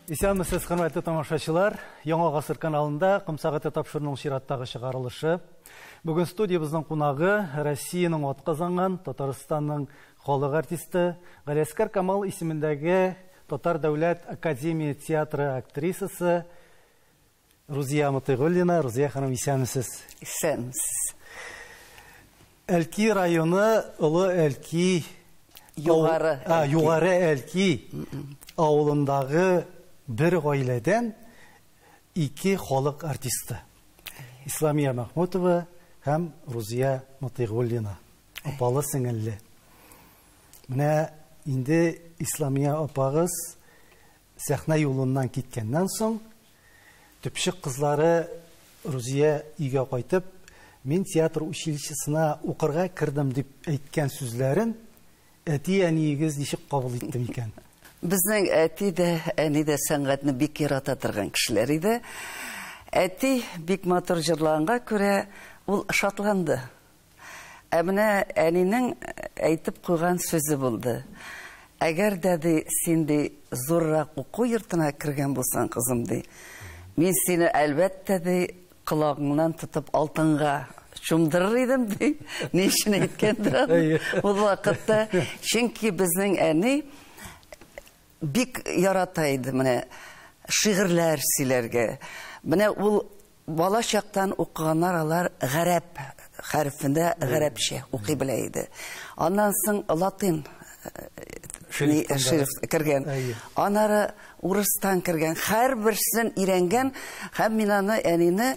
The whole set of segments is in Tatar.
Исәнмесез, хөрмәтле тамашачылар. Яңа гасыр каналында Ком сәгате тапшыруның чираттагы чыгарылышы. Бүген студиябезнең кунагы Россиянең атказанган, Татарстанның халык артисты, Галиәскар Камал исемендәге Татар дәүләт академия театры актрисасы Рузия Мотыйгуллина. Рузия ханым, исәнмесез. Исәнмесез. Әлки районы Олы Әлки Югары Әлки. Югары Әлки авылындагы бер гаиләдән ике халык артисты. Исламия Махмутова һәм Рузия Мотыйгуллина. Апалы сеңелле. Менә инде Исламия апагыз сәхнә юлыннан киткәннән соң, төпчек кызлары Рузия өйгә кайтып, мин театр училищесына укырга кердем дип әйткән сүзләрен әти-әниегез ничек кабул итте микән? Безнең әти дә, әни дә сәнгатьне бик ярата торган кешеләр иде. Әти бик матур җырлаганга күрә ул шатланды. Ә менә әнинең әйтеп куйган сүзе булды. Әгәр дә ди, син ди зуррак уку йортына кергән булсаң, кызым ди, мин сине әлбәттә ди колагыңнан тотып алтынга чумдырыр идем ди. Ни өчен әйткәндер аны ул вакытта? Чөнки безнең әни бик ярата иде менә шигырьләр сөйләргә. Менә ул бала чактан укыганнар алар гарәп хәрефендә гарәпчә укый белә иде. Аннан соң латин шрифт кергән. Аннары урыстан кергән. Һәрберсен өйрәнгән һәм мин аны әнине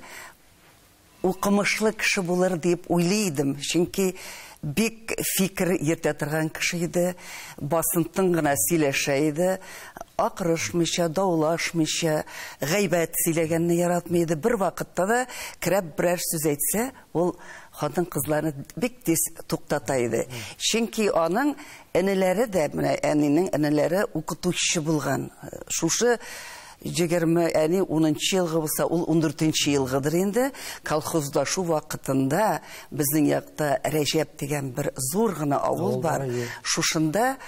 укымышлы кеше булыр дип уйлый идем. Чөнки бик фикер йөртә торган кеше иде, басынтын гына сөйләшә иде, акырышмыйча, даулашмыйча, гайбәт сөйләгәнне яратмый иде. Бер вакытта да керәп берәр сүз әйтсә, ул хатын-кызларны бик тиз туктата иде. Чөнки аның энеләре дә, менә әнинең энеләре укытучы булган. Шушы егерме, әни унынчы елгы булса, ул ундүртенче елгыдыр инде. Колхозлашу вакытында безнең якта Рәҗәп дигән бер зур гына авыл бар. Шушында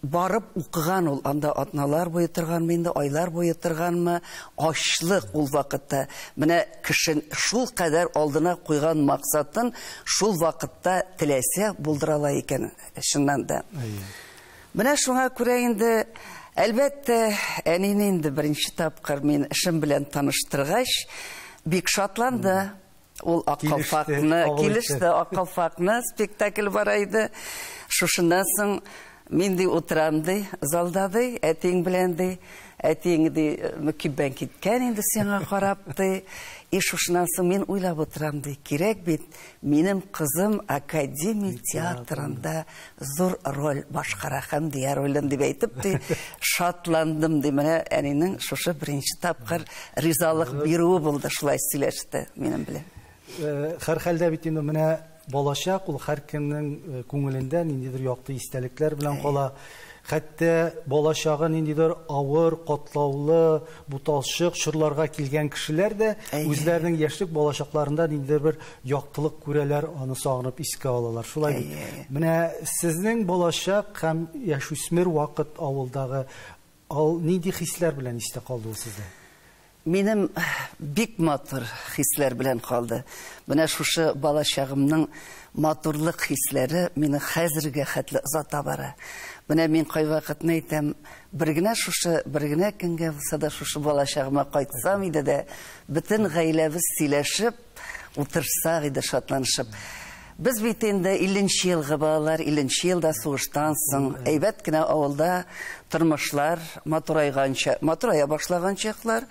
барып укыган ул, анда атналар буе торганмы инде, айлар буе торганмы, ачлык ул вакытта. Менә кеше шул кадәр алдына куйган максатын шул вакытта теләсә булдыра ала икән, чыннан да. Менә шуңа күрә инде, әлбәттә, әнине инде беренче тапкыр мин эшем белән таныштыргач, бик шатланды. Ул Ак калфакны килеште, Ак калфакны спектакль бара иде. Шушыннан соң мин ди утырам ди, залда ди, әтиең белән ди, әтиең ди мөкиббән киткән инде сиңа карап ди. И шушыннан соң мин уйлап утырам ди, кирәк бит, минем кызым академия театрында зур роль башкара һәм дия ролен дип әйтеп ди, шатландым ди. Менә әнинең шушы беренче тапкыр ризалык бирүе булды, шулай сөйләште минем белән. Һәрхәлдә бит инде менә балачак ул һәркемнең күңелендә ниндидер якты истәлекләр белән кала. Хәтта балачагы ниндидер авыр, катлаулы, буталчык чорларга килгән кешеләр дә үзләренең яшьлек балачакларында ниндидер бер яктылык күрәләр, аны сагынып искә алалар. Шулай бит. Менә сезнең балачак һәм яшүсмер вакыт авылдагы ал нинди хисләр белән истә калды ул сездә? Минем бик матур хисләр белән калды. Менә шушы балачагымның матурлык хисләре мине хәзергә хәтле озата бара. Менә мин кайвакытны әйтәм, бер генә шушы, бер генә көнгә булса да шушы балачагыма кайтсам иде дә, бөтен гаиләбез сөйләшеп, утырсак иде шатланышып. Без бит инде илленче елгы балалар, илленче елда сугыштан соң әйбәт кенә авылда тормышлар матурайганча, матурая башлаган чаклар.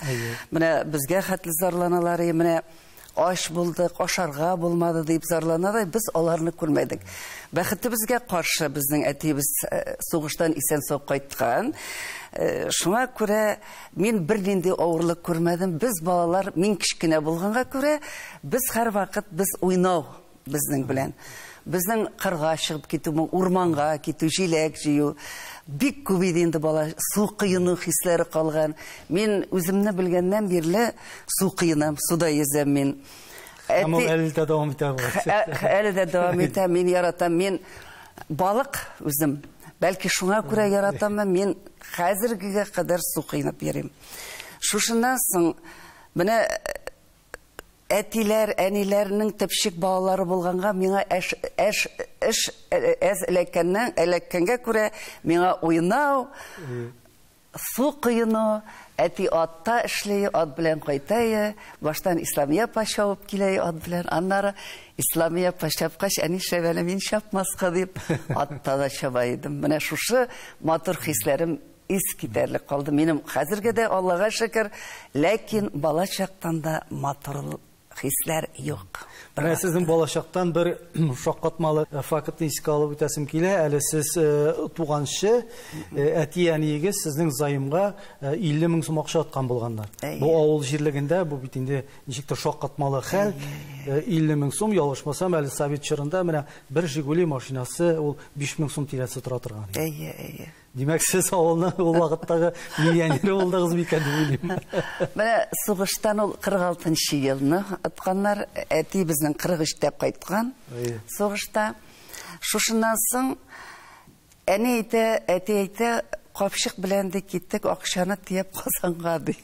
Менә безгә хәтле зарланалар, менә аш булдык, ашарга булмады дип зарланалар, без аларны күрмәдек. Бәхетебезгә каршы безнең әтиебез сугыштан исән-сау кайткан. Шуңа күрә мин бернинди авырлык күрмәдем. Без балалар, мин кечкенә булганга күрә, без һәрвакыт без уйнау безнең белән. Безнең кырга чыгып китү, урманга китү, җиләк җыю бик күп иде инде бала, су коену хисләре калган. Мин үземне белгәннән бирле су коенам, суда йөзәм мин. Һәм ул әле дә дәвам итә бу. Әле дә дәвам итә, мин яратам. Мин балык үзем. Бәлки шуңа күрә яратаммы, мин хәзергегә кадәр су коенып йөрим. Шушыннан соң менә әтиләр, әниләрнең төпчек балалары булганга миңа эш әз эләккәнгә күрә миңа уйнау, су коену, әти атта эшли, ат белән кайта, баштан Исламия апа чабып килә ат белән, аннары Исламия апа чапкач, әни шәбәне мин чапмаска дип атта да чаба идем. Менә шушы матур хисләрем искитәрлек калды. Минем хәзергә дә Аллага шөкер, ләкин бала чактан да матур хисләр юк. Менә сезнең балачактан бер шаккатмалы фактны искә алып үтәсем килә. Әле сез туганчы әти-әниегез сезнең заемга 50 мең сум акча аткан булганнар. Бу авыл җирлегендә бу бит инде ничектер шаккатмалы хәл. 50 мең сум, ялгышмасам, әле совет чорында менә бер Жигули машинасы ул 5 мең сум тирәсе тора торган. Әйе, әйе. Димәк, сез авылның ул вакыттагы миллионеры булдыгыз микән дип уйлыйм. Менә сугыштан ул 46 елны атканнар, әти безнең 43-тә кайткан сугышта. Шушыннан соң әни әйтә, әти әйтә, капчык белән дә киттек, акчаны тияп Казанга ди.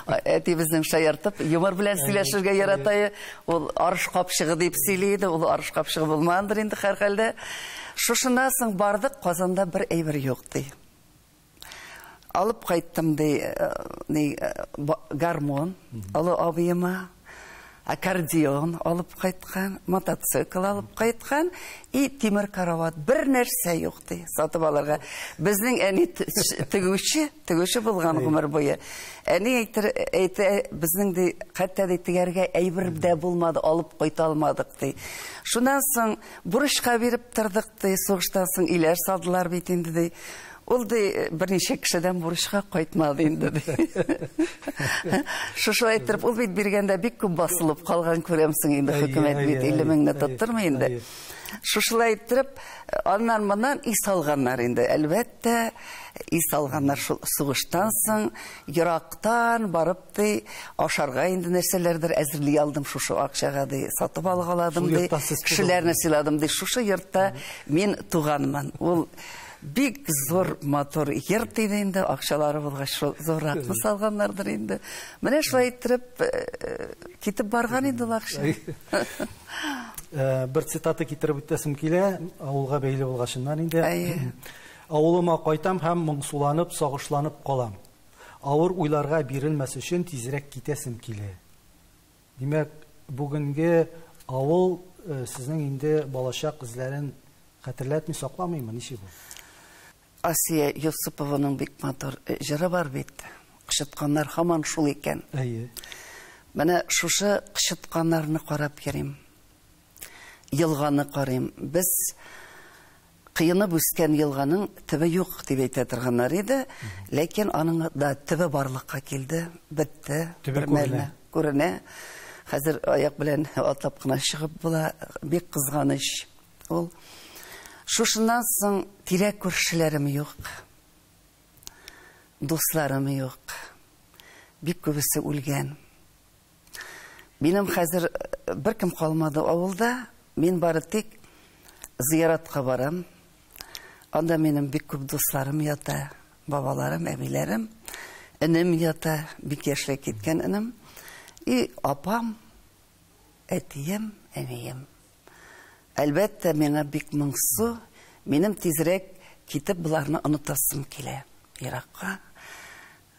Әти безнең шаяртып, юмор белән сөйләшергә ярата. Ул арыш капчыгы дип сөйли иде, ул арыш капчыгы булмагандыр инде һәрхәлдә. Шушыннан соң бардык, Казанда бер әйбер юк ди. Алып кайттым ди, гармон, олы абыема, аккордеон алып кайткан, мотоцикл алып кайткан и тимер карават. Бер нәрсә юк ди сатып алырга. Безнең әни тегүче булган гомер буе. Әни әйтә, безнең ди, хәтта ди тегәргә әйбер дә булмады, алып кайта алмадык ди. Шуннан соң бурычка биреп тордык ди, сугыштан соң өйләр салдылар бит инде ди. Ул ди берничә кешедән бурычка кайтмады инде ди. Шушылай иттереп, ул бит биргәндә бик күп басылып калган күрәмсең инде, хөкүмәт бит 50 меңне тоттырмый инде. Шушылай иттереп, аннан моннан ис алганнар инде. Әлбәттә, ис алганнар шул сугыштан соң, ерактан барып ди, ашарга инде нәрсәләрдер әзерли алдым шушы акчага ди, сатып алгаладым ди, кешеләрне сыйладым ди. Шушы йортта мин туганмын. Ул бик зур матур йорт иде инде, акчалары булгач шул зурракны салганнардыр инде. Менә шулай иттереп китеп барган инде ул акча. Бер цитата китереп үтәсем килә, авылга бәйле булгачыннан инде. Авылыма кайтам һәм моңсуланып, сагышланып калам. Авыр уйларга бирелмәс өчен тизрәк китәсем килә. Димәк, бүгенге авыл сезнең инде балачак эзләрен хәтерләтми, сакламыймы, ничек бу? Асия Юсупованың бик матур җыры бар бит. Кычытканнар һаман шул икән. Әйе. Менә шушы кычытканнарны карап йөрим. Елганы карыйм. Без кыенып үскән елганың төбе юк дип әйтә торганнар иде, ләкин аның да төбе барлыкка килде, бетте. Төбе күренә. Күренә. Хәзер аяк белән атлап кына чыгып була, бик кызганыч ул. Шушыннан соң тирә күршеләрем юк, дусларым юк, бик күбесе үлгән. Минем хәзер беркем калмады авылда, мин бары тик зыяратка барам. Анда минем бик күп дусларым ята, бабаларым, әбиләрем, энем ята, бик яшьләй киткән энем, и апам, әтием, әнием. Әлбәттә, миңа бик моңсу, минем тизрәк китеп боларны онытасым килә еракка.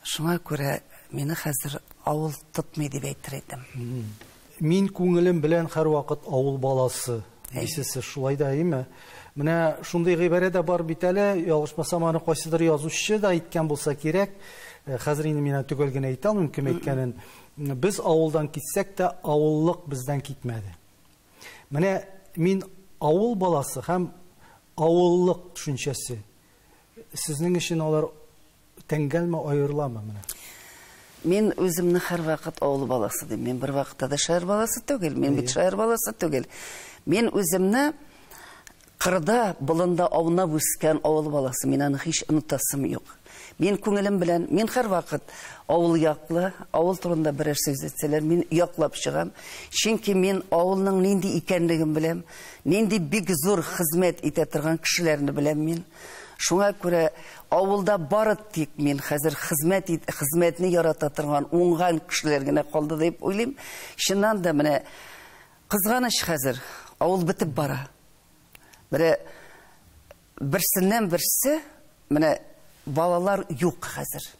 Шуңа күрә мине хәзер авыл тотмый дип әйтер идем. Мин күңелем белән һәрвакыт авыл баласы дисез, шулай да әйме? Менә шундый гыйбарә дә бар бит әле, ялгышмасам, аны кайсыдыр язучы да әйткән булса кирәк. Хәзер инде мин төгәл генә әйтә алмыйм кем әйткәнен. Без авылдан китсәк тә, авыллык бездән китмәде. Менә мин авыл баласы һәм авыллык төшенчәсе. Сезнең өчен алар тәңгәлме, аерыламы менә? Мин үземне һәрвакыт авыл баласы дим. Мин бер вакытта да шәһәр баласы түгел. Мин бит шәһәр баласы түгел. Мин үземне кырда, болында аунап үскән авыл баласы. Мин аны һич онытасым юк. Мин күңелем белән, мин һәрвакыт авыл яклы, авыл турында берәр сүз әйтсәләр, мин яклап чыгам. Чөнки мин авылның нинди икәнлеген беләм, нинди бик зур хезмәт итә торган кешеләрне беләм мин. Шуңа күрә авылда бары тик мин хәзер хезмәтне ярата торган уңган кешеләр генә калды дип уйлыйм. Чыннан да менә кызганыч хәзер авыл бетеп бара. Менә берсеннән берсе менә балалар юк хәзер.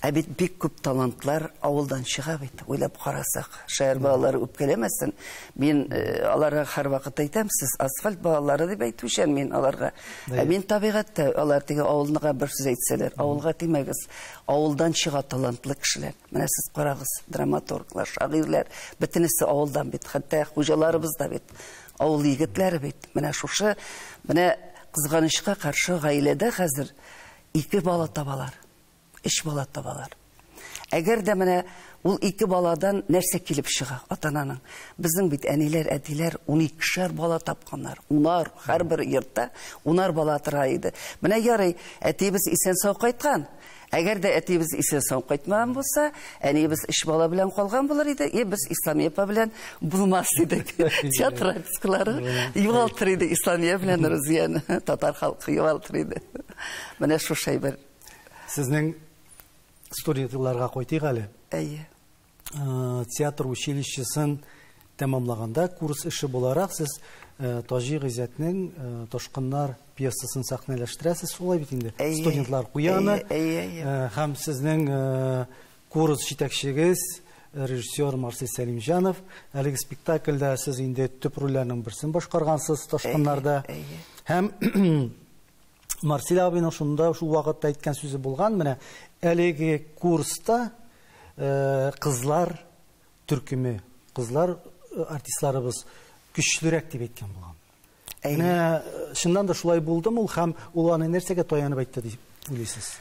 Ә бит бик күп талантлар авылдан чыга бит, уйлап карасак. Шәһәр балалары үпкәләмәсен. Мин аларга һәрвакыт әйтәм, сез асфальт балалары дип әйтүчән мин аларга. Ә мин табигатьтә алар теге авылныга бер сүз әйтсәләр, авылга тимәгез. Авылдан чыга талантлы кешеләр. Менә сез карагыз, драматурглар, шагыйрьләр, бөтенесе авылдан бит, хәтта хуҗаларыбыз да бит. Авыл егетләре бит. Менә шушы, менә кызганычка каршы гаиләдә хәзер 2 бала табалар. 3 бала табалар. Әгәр дә менә ул 2 баладан нәрсә килеп чыга ата-ананың? Безнең бит әниләр, әтиләр 12шәр бала тапканнар. Унар, һәрбер йортта унар бала тора иде. Менә ярый, әтиебез исән-сау кайткан. Әгәр дә әтиебез исән-сау кайтмаган булса, әниебез 3 бала белән калган булыр иде, и без Исламия апа белән булмас идек. Театр артистлары югалтыр иде Исламия белән Рузияне, татар халкы югалтыр иде. Менә шушы әйбер. Сезнең студент елларга кайтыйк әле. Әйе. Театр училищесын тәмамлаганда курс эше буларак сез Таҗи Гыйззәтнең Ташкыннар пьесасын сәхнәләштерәсез, шулай бит инде. Студентлар куя аны. Һәм сезнең курс җитәкчегез режиссер Марсель Сәлимҗанов. Әлеге спектакльдә сез инде төп рольләрнең берсен башкаргансыз Ташкыннарда. Һәм Марсель абыйның шунда шул вакытта әйткән сүзе булган, менә әлеге курста кызлар төркеме, кызлар артистларыбыз көчлерәк дип әйткән булган. Менә чыннан да шулай булдымы ул һәм ул аны нәрсәгә таянып әйтте дип уйлыйсыз?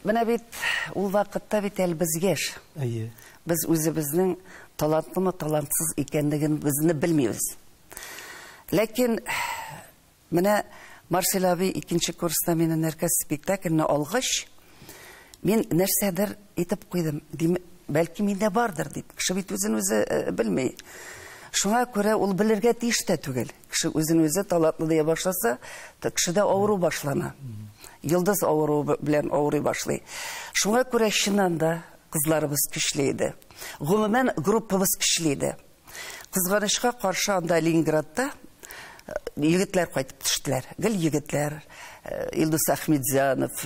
Менә бит ул вакытта бит әле без яшь. Әйе. Без үзебезнең талантлымы, талантсыз икәнлеген безне белмибез. Ләкин менә Марсель абый икенче курста мине Нәркәс спектакльне алгач, мин нәрсәдер әйтеп куйдым. Дим, бәлки миндә бардыр дип. Кеше бит үзен үзе белми. Шуңа күрә ул белергә тиеш тә түгел. Кеше үзен үзе талантлы дия башласа, кешедә авыру башлана. Йолдыз авыруы белән авырый башлый. Шуңа күрә чыннан да кызларыбыз көчле иде. Гомумән, группабыз көчле иде. Кызганычка каршы анда Ленинградта егетләр кайтып төштеләр. Гел егетләр, Илдус Ахмедзянов,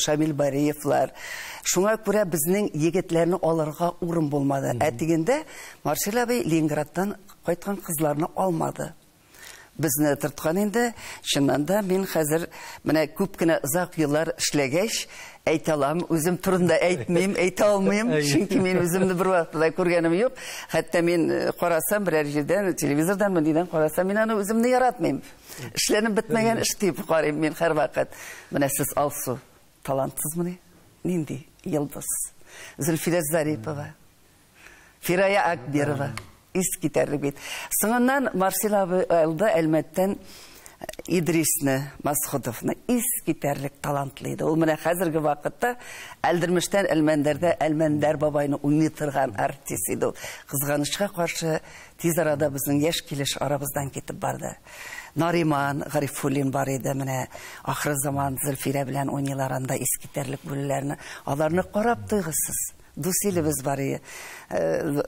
Шамил Бариевлар. Шуңа күрә безнең егетләрне алырга урын булмады. Ә дигәндә Марсель абый Ленинградтан кайткан кызларны алмады. Безне торткан инде. Чыннан да мин хәзер менә күп кенә озак еллар эшләгәч, әйтә алам, үзем турында әйтмим, әйтә алмыйм, чөнки мин үземне бер вакытта да күргәнем юк. Хәтта мин карасам берәр җирдән, телевизордан, мондыйдан карасам, мин аны үземне яратмыйм. Эшләнеп бетмәгән эш дип карыйм мин һәрвакыт. Менә сез Алсу, талантсызмыни? Нинди йолдыз? Зөлфирә Зарипова, Фирая Акберова. Искитәрлек бит. Соңыннан Марсель абый алды Әлмәттән Идрисне, Масхудовны. Искитәрлек талантлы иде. Ул менә хәзерге вакытта Әлдермештән Әлмәндәрдә Әлмәндәр бабайны уйный торган артист иде ул. Кызганычка каршы тиз арада безнең яшь килеш арабыздан китеп барды. Нариман Гарифуллин бар иде, менә ахыр заман Зөлфирә белән уйныйлар анда искитәрлек бүлеләрне. Аларны карап туйгысыз. Дус илебез бар иде.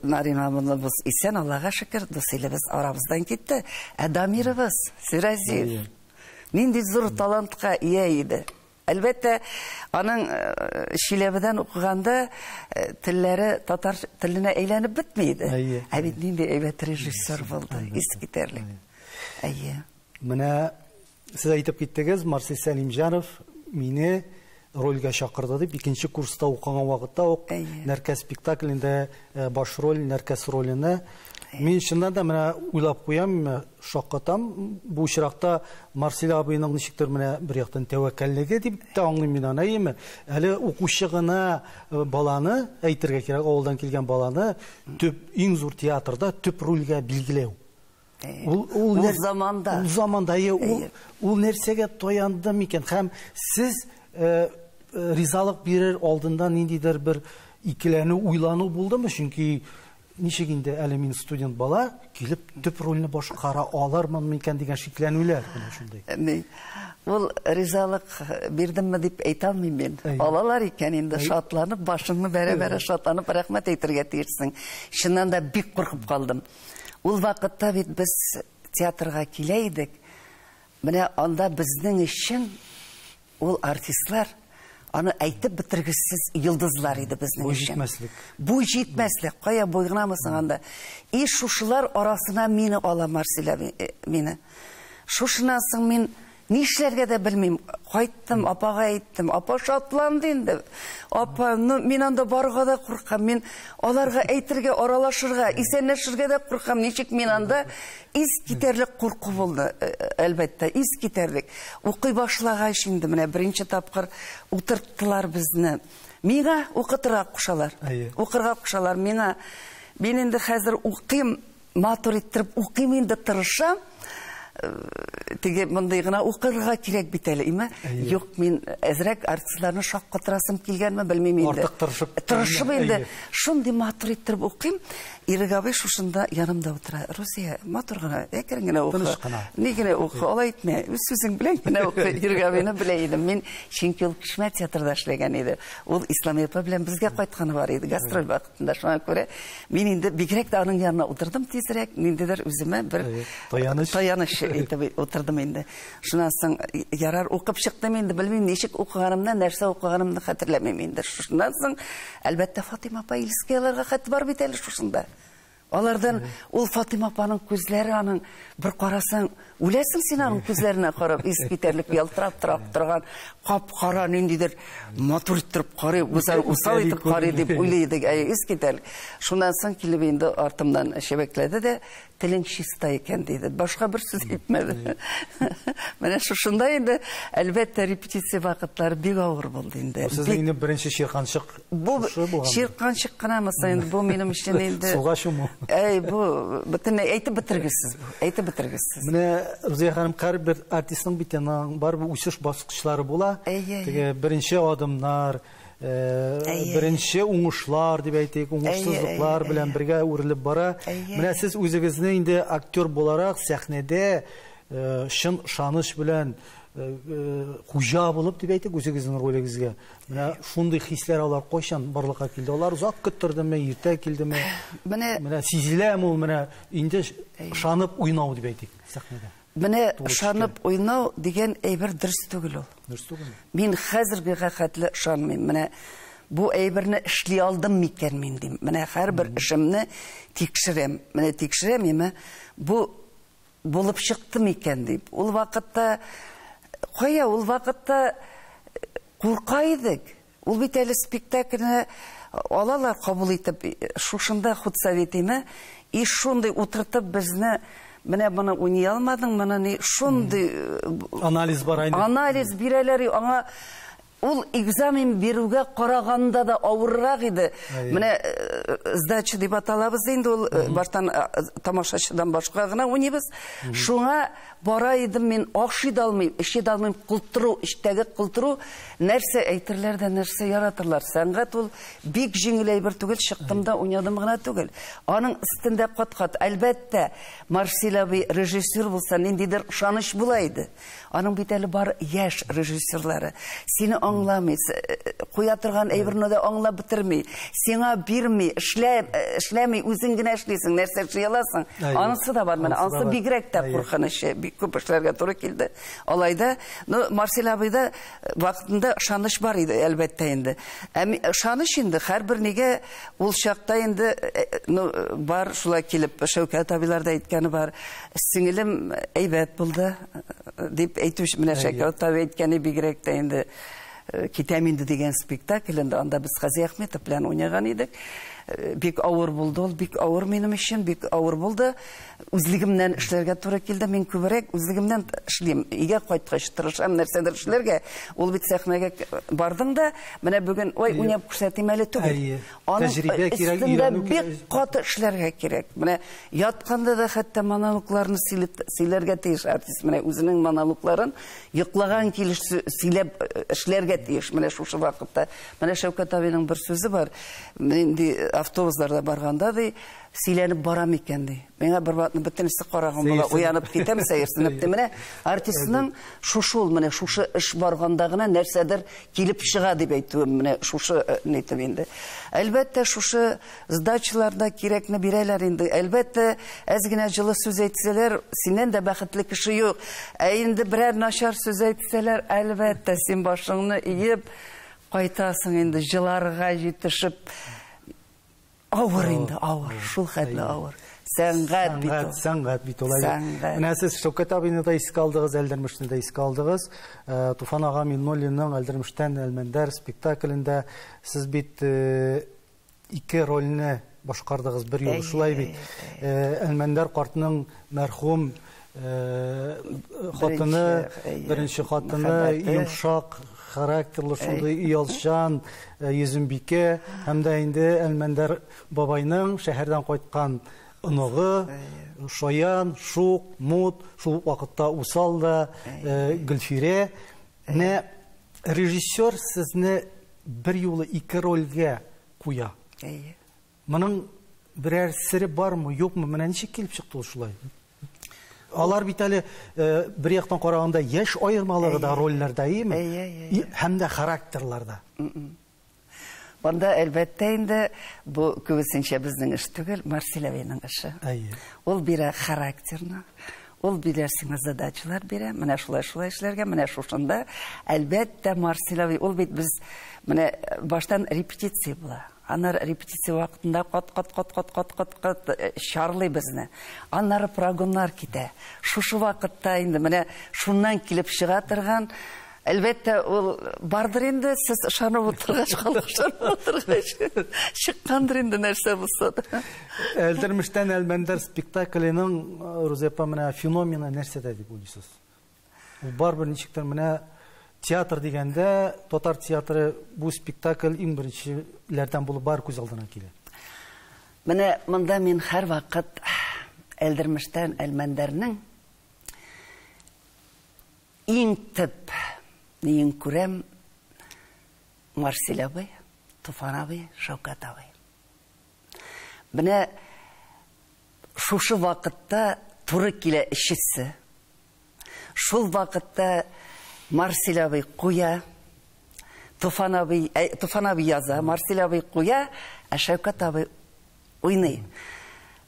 Нариманыбыз исән, Аллага шөкер, дус илебез арабыздан китте. Ә Дамирыбыз, Сиразиев, нинди зур талантка ия иде. Әлбәттә, аның Чиләбедән укыганда телләре татар теленә әйләнеп бетми иде. Ә бит нинди әйбәт режиссер булды, искитәрлек. Әйе. Менә сез әйтеп киттегез, Марсель Сәлимҗанов мине рольгә чакырды дип, икенче курста укыган вакытта ук Нәркәс спектаклендә баш роль, Нәркәс ролене. Мин чыннан да менә уйлап куям, шаккатам. Бу очракта Марсель абыйның ничектер менә бер яктан тәвәккәллеге дип тә аңлыйм мин аны, әйеме? Әле укучы гына баланы, әйтергә кирәк, авылдан килгән баланы төп, иң зур театрда төп рольгә билгеләү. Ул заманда. Ул заманда, әйе, ул нәрсәгә таянды микән? Һәм сез ризалык бирер алдында ниндидер бер икеләнү, уйлану булдымы? Чөнки Ничек инде әле мин студент бала, килеп төп рольне башкара алырмын микән дигән шикләнүләр менә шундый. Ни, ул ризалык бирдемме дип әйтә алмыйм мин. Алалар икән инде шатланып, башыңны бәрә-бәрә шатланып рәхмәт әйтергә тиешсең. Чыннан да бик куркып калдым. Ул вакытта бит без театрга килә идек. Менә анда безнең өчен ул артистлар аны әйтеп бетергесез йолдызлар иде безнең Бу өчен. җитмәслек. Бу җитмәслек. Кая буй гынамы соң анда? И шушылар арасына мине ала Марсель абый, мине. Шушыннан соң мин нишләргә дә белмим. Кайттым, апага әйттем. Апа шатланды инде. Апа, ну, мин анда барырга да куркам. Мин аларга әйтергә, аралашырга, исәнләшергә дә куркам. Ничек мин анда ис китәрлек курку булды, әлбәттә, ис китәрлек. Укый башлагач инде менә беренче тапкыр утырттылар безне. Миңа укытырга кушалар. Укырга кушалар миңа. Мин инде хәзер укыйм, матур иттереп укыйм инде тырышам. Теге мондый гына укырга кирәк бит әле, име? Юк, мин әзрәк артистларны шаккатырасым килгәнме, белмим инде. Артык тырышып. Тырышып инде. Шундый матур иттереп укыйм. Ирек абый шушында янымда утыра. Рузия, матур гына, әкрен генә укы. Тыныч кына. Ни генә укы, алай итмә. Үз сүзең белән генә укы. Ирек абыйны белә идем. Мин чөнки ул Кишмә театрда эшләгән иде. Ул Исламия апа белән безгә кайтканы бар иде гастроль вакытында. Шуңа күрә мин инде бигрәк тә аның янына утырдым тизрәк, ниндидер үземә бер таяныч. Таяныч итеп утырдым инде. Шуннан соң ярар укып чыктым инде, белмим ничек укыганымны, нәрсә укыганымны хәтерләмим инде. Шуннан соң әлбәттә Фатима апа Илскаяларга хат бар бит әле шушында. Алардан ул Фатима апаның күзләре аның бер карасаң, үләсең син аның күзләренә карап, ис китәрлек ялтырап торап торган кап-кара ниндидер матур иттереп карый, усал итеп карый дип уйлый идек, әй, ис китәрлек. Шуннан соң килеп инде артымнан чәбәкләде дә, телең чиста икән диде. Башка бер сүз әйтмәде. Менә шушында инде, әлбәттә, репетиция вакытлары бик авыр булды инде. Бу сезнең инде беренче чирканчык Бу шушы булган. чирканчык кынамы соң инде, бу минем өчен инде. Суга чуму. Әй, бу бөтенләй әйтеп бетергесез бу, әйтеп бетергесез. Менә Рузия ханым, һәрбер артистның бит аның барыбер үсеш баскычлары була. Теге беренче адымнар, беренче уңышлар дип әйтик, уңышсызлыклар белән бергә үрелеп бара. Менә сез үзегезне инде актер буларак сәхнәдә чын ышаныч белән хуҗа булып дип әйтик үзегезнең ролегезгә. Менә шундый хисләр алар кайчан барлыкка килде? Алар озак көттердеме, иртә килдеме? Менә сизеләме ул, менә инде ышанып уйнау дип әйтик сәхнәдә? Менә Тулы ышанып төшкән. уйнау дигән әйбер дөрес түгел ул. Дөрес түгелме? Мин хәзергә хәтле ышанмыйм. Менә бу әйберне эшли алдым микән мин дим. Менә һәрбер эшемне тикшерәм. Менә тикшерәм, яме бу булып чыкты микән дип. Ул вакытта кая, ул вакытта курка идек. Ул бит әле спектакльне алалар кабул итеп, шушында худсовет име, и шундый утыртып безне, менә моны уйный алмадың, моны ни, шундый, Анализ бар инде. Анализ бирәләр, аңа ул экзамен бирүгә караганда да авыррак иде. Менә сдача дип аталабыз инде ул, баштан тамашачыдан башка гына уйныйбыз. Шуңа бара идем мин, ашый да алмыйм, эче дә алмыйм, кылтыру, эчтәге кылтыру, нәрсә әйтерләр дә, нәрсә яратырлар. Сәнгать ул бик җиңел әйбер түгел, чыктым да уйнадым гына түгел. Аның өстендә кат-кат, әлбәттә, Марсель абый режиссер булса, ниндидер ышаныч була иде. Аның бит әле бар яшь режиссерлары. Сине аңламый, куя торган әйберне дә аңлап бетерми, сиңа бирми, эшләми, үзең генә эшлисең, нәрсә эшли аласың. Анысы да бар менә, Анысы да анысы бар. бигрәк тә куркынычы, бик күп эшләргә туры килде. Алай да, ну, Марсель абыйда вакытында ышаныч бар иде, әлбәттә инде. Ә ышаныч инде һәрбер нигә ул чакта инде, ну, бар шулай килеп, Шәүкәт абыйлар да әйткәне бар. Сеңелем әйбәт булды дип әйтүче, менә Шәүкәт абый әйткәне бигрәк тә инде, китәм инде дигән спектаклендә, анда без Гази Әхмәтов белән уйнаган идек. Бик авыр булды ул, бик авыр минем өчен, бик авыр булды. Үзлегемнән эшләргә туры килде. Мин күбрәк үзлегемнән эшлим. Өйгә кайткач тырышам нәрсәдер эшләргә. Ул бит сәхнәгә бардың да, менә бүген, ой, уйнап күрсәтим әле түгел. Аның Тәҗрибә кирәк, өстендә өйрәнү бик кирәк. каты эшләргә кирәк. Менә ятканда да хәтта монологларны сөйләргә тиеш артист. Менә үзенең монологларын йоклаган килеш сөйләп эшләргә тиеш. Менә шушы вакытта. Менә Шәүкәт абыйның бер сүзе бар. Нинди автобусларда барганда ди, Сөйләнеп барам икән, ди. Миңа бер вакытны бөтенесе караган була, уянып китәм, сәерсенеп ди. Менә артистның шушы ул, менә шушы эш барганда гына нәрсәдер килеп чыга дип әйтүем, менә шушы нитеп инде. Әлбәттә, шушы сдачаларда кирәкне бирәләр инде. Әлбәттә, әз генә җылы сүз әйтсәләр, синнән дә бәхетле кеше юк. Ә инде берәр начар сүз әйтсәләр, әлбәттә, син башыңны иеп кайтасың инде, җыларга җитешеп. Авыр инде, авыр, шул хәтле авыр. Сәнгать бит ул. Сәнгать бит ул. Менә сез Шәүкәт абыйны да искә алдыгыз, Әлдермешне дә искә алдыгыз. Туфан ага Миннуллинның Әлдермештән Әлмәндәр спектаклендә сез бит ике рольне башкардыгыз бер юлы, шулай бит. Әлмәндәр картның мәрхүм хатыны, беренче хатыны, йомшак характерлы, шундый оялчан Йөзембикә, һәм дә инде Әлмәндәр бабайның шәһәрдән кайткан оныгы, шаян, шук, мут, шул ук вакытта усал да, Гөлфирә. Менә режиссер сезне бер юлы ике рольгә куя. Моның берәр сере бармы, юкмы? Менә ничек килеп чыкты ул шулай? Алар бит әле бер яктан караганда яшь аермалыгы да рольләрдә, име? Һәм дә характерларда. Монда әлбәттә инде бу күбесенчә безнең эш түгел, Марсель абыйның эше. Ул бирә характерны, ул бирә сиңа задачалар бирә, менә шулай-шулай эшләргә, менә шушында. Әлбәттә, Марсель абый, ул бит без менә баштан репетиция була. Аннары репетиция вакытында кат-кат-кат-кат-кат-кат-кат чарлый безне. Аннары прогоннар китә. Шушы вакытта инде менә шуннан килеп чыга торган, әлбәттә, ул бардыр инде, сез ышанып утыргач, халык ышанып утыргач, чыккандыр инде нәрсә булса да. Әлдермештән Әлмәндәр спектакленең, Рузия апа, менә феномены нәрсәдә дип уйлыйсыз? Ул барыбер ничектер менә театр дигәндә, татар театры бу спектакль иң беренчеләрдән булып бар күз алдына килә. Менә монда мин һәрвакыт Әлдермештән Әлмәндәрнең иң төп ниен күрәм Марсель абый, Туфан абый, Шәүкәт абый. Менә шушы вакытта туры килә эшчесе. Шул вакытта Марсель абый куя, Туфан абый, Туфан абый яза, Марсель абый куя, ә Шәүкәт абый уйный.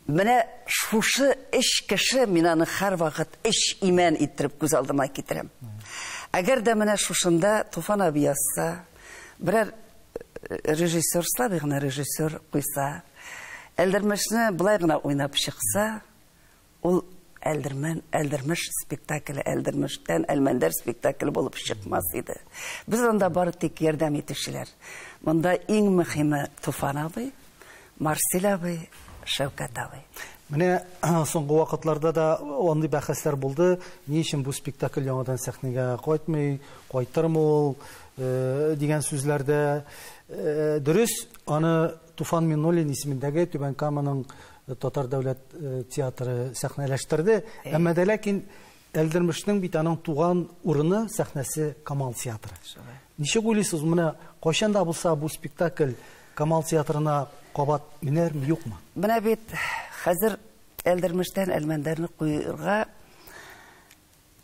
Менә шушы эш кеше, мин аны һәрвакыт эш имән иттереп күз алдыма китерәм. Әгәр дә менә шушында Туфан абый язса, берәр режиссер, слабый гына режиссер куйса, Әлдермешне былай гына уйнап чыкса, ул Әлдермен, Әлдермеш спектакле, Әлдермештән Әлмәндәр спектакле булып чыкмас иде. Без анда бары тик ярдәм итүчеләр. Монда иң мөһиме Туфан абый, Марсель абый, Шәүкәт абый. Менә соңгы вакытларда да андый бәхәсләр булды. Ни өчен бу спектакль яңадан сәхнәгә кайтмый, кайтырмы ул дигән сүзләрдә. Дөрес, аны Туфан Миннуллин исемендәге Түбән Каманың Татар дәүләт театры сәхнәләштерде. Әмма дә ләкин Әлдермешнең бит аның туган урыны, сәхнәсе Камал театры. Ничек уйлыйсыз, менә кайчан да булса бу спектакль Камал театрына кабат менәрме, юкмы? Менә бит хәзер Әлдермештән Әлмәндәрне куярга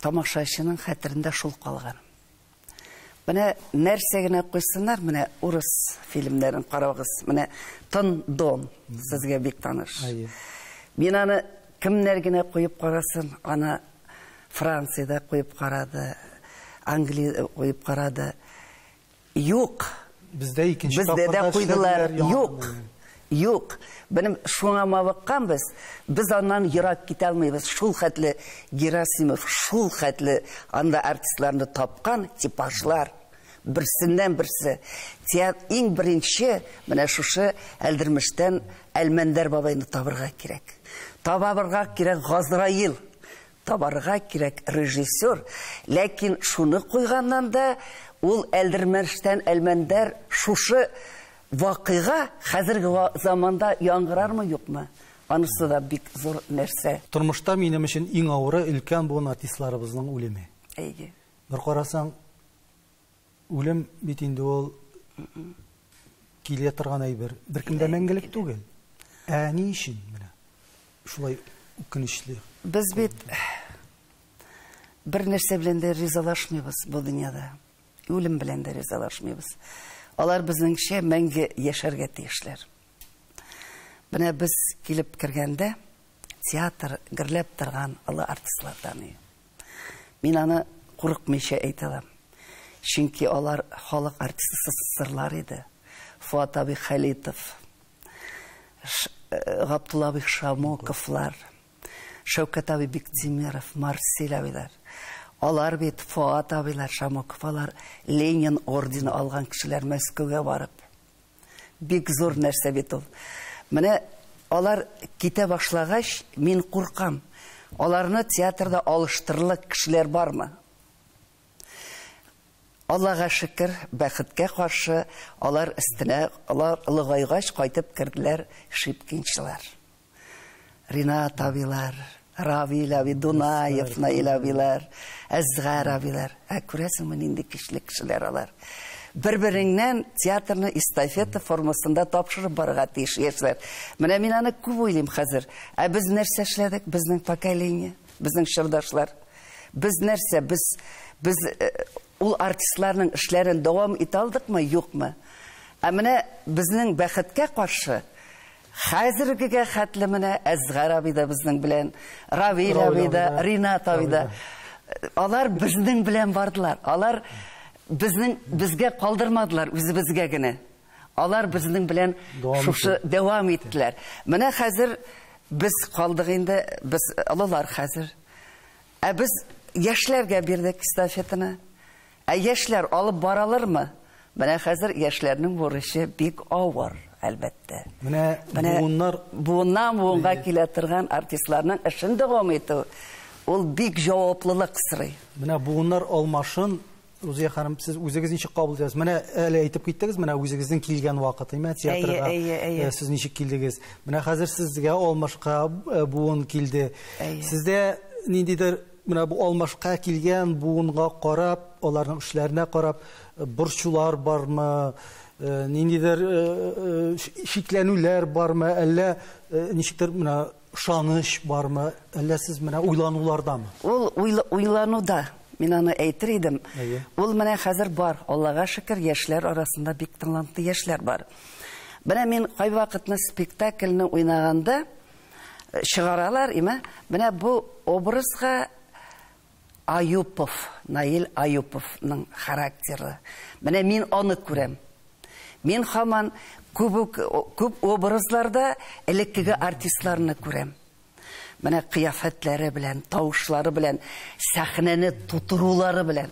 тамашачының хәтерендә шул калган. Менә нәрсә генә куйсыннар, менә урыс фильмнәрен карагыз. Менә Тын Дон сезгә бик таныш. Мин аны кемнәр генә куеп карасын, аны Франциядә куеп карады, Англиядә куеп карады. Юк. Бездә икенче Бездә дә тапкыр куйдылар. эшләделәр, Юк. яңадан. Юк. Белем шуңа мавыкканбыз, без аннан ерак китә алмыйбыз. Шул хәтле Герасимов, шул хәтле анда артистларны тапкан типажлар. Берсеннән берсе. Театр иң беренче менә шушы Әлдермештән Әлмәндәр бабайны табырга кирәк. Табарга кирәк Газраил. Табарга кирәк режиссер. Ләкин шуны куйганнан да ул Әлдермештән Әлмәндәр шушы вакыйга хәзерге заманда яңгырармы, юкмы? Анысы да бик зур нәрсә. Тормышта минем өчен иң авыры өлкән буын артистларыбызның үлеме. Әйе. Бер карасаң, үлем бит инде ул килә торган әйбер. Беркем дә мәңгелек түгел. Ә ни өчен менә шулай үкенечле? Без бит бер нәрсә белән дә ризалашмыйбыз бу дөньяда. Үлем белән дә ризалашмыйбыз. Алар безнеңчә мәңге яшәргә тиешләр. Менә без килеп кергәндә театр гөрләп торган олы артистлардан. Мин аны курыкмыйча әйтә алам. Чөнки алар халык артисты СССРлар иде. Фуат абый Халитов, Габдулла абый Шамуковлар, Шәүкәт абый Биктимеров, Марсель абыйлар. Алар бит Фуат абыйлар, Шамуков, алар Ленин ордены алган кешеләр Мәскәүгә барып. Бик зур нәрсә бит ул. Менә алар китә башлагач, мин куркам. Аларны театрда алыштырырлык кешеләр бармы? Аллага шөкер, бәхеткә каршы, алар өстенә, алар олыгайгач кайтып керделәр шипкинчылар. Ринат абыйлар, Равил абый, Дунаев Наил абыйлар, Әзгар абыйлар. Ә күрәсеңме, нинди көчле кешеләр алар. Бер-береңнән театрны эстафета формасында тапшырып барырга тиеш яшьләр. Менә мин аны күп уйлыйм хәзер. Ә без нәрсә эшләдек? Безнең поколение, безнең чордашлар. Без нәрсә? Без ул артистларның эшләрен дәвам итә алдыкмы, юкмы? Ә менә безнең бәхеткә каршы хәзергегә хәтле менә Әзгар абый да безнең белән, Равил абый да, Ринат абый да. Алар безнең белән бардылар. Алар безгә калдырмадылар, үзебезгә генә. Алар безнең белән шушы дәвам иттеләр. Менә хәзер без калдык инде, без олылар хәзер. Ә без яшьләргә бирдек эстафетаны. Ә яшьләр алып баралармы? Менә хәзер яшьләрнең бурычы бик авыр, әлбәттә. Менә буыннар буыннан буынга килә торган артистларның эшен дәвам итү ул бик җаваплылык сорый. Менә буыннар алмашын, Рузия ханым, сез үзегез ничек кабул итәсез? Менә әле әйтеп киттегез, менә үзегезнең килгән вакыты, менә театрга сез ничек килдегез? Менә хәзер сезгә алмашка буын килде. Сездә ниндидер менә бу алмашка килгән буынга карап, аларның эшләренә карап, борчулар бармы, ниндидер шикләнүләр бармы, әллә ничектер менә ышаныч бармы, әллә сез менә уйланулардамы? Ул уйлануда, мин аны әйтер идем. Ул менә хәзер бар, Аллага шөкер, яшьләр арасында бик талантлы яшьләр бар. Менә мин кайвакытны спектакльне уйнаганда чыгаралар, име? Менә бу образга Аюпов, Наил Аюповның характеры. Менә мин аны күрәм. Мин һаман күп образларда элеккеге артистларны күрәм. Менә кыяфәтләре белән, тавышлары белән, сәхнәне тутырулары белән.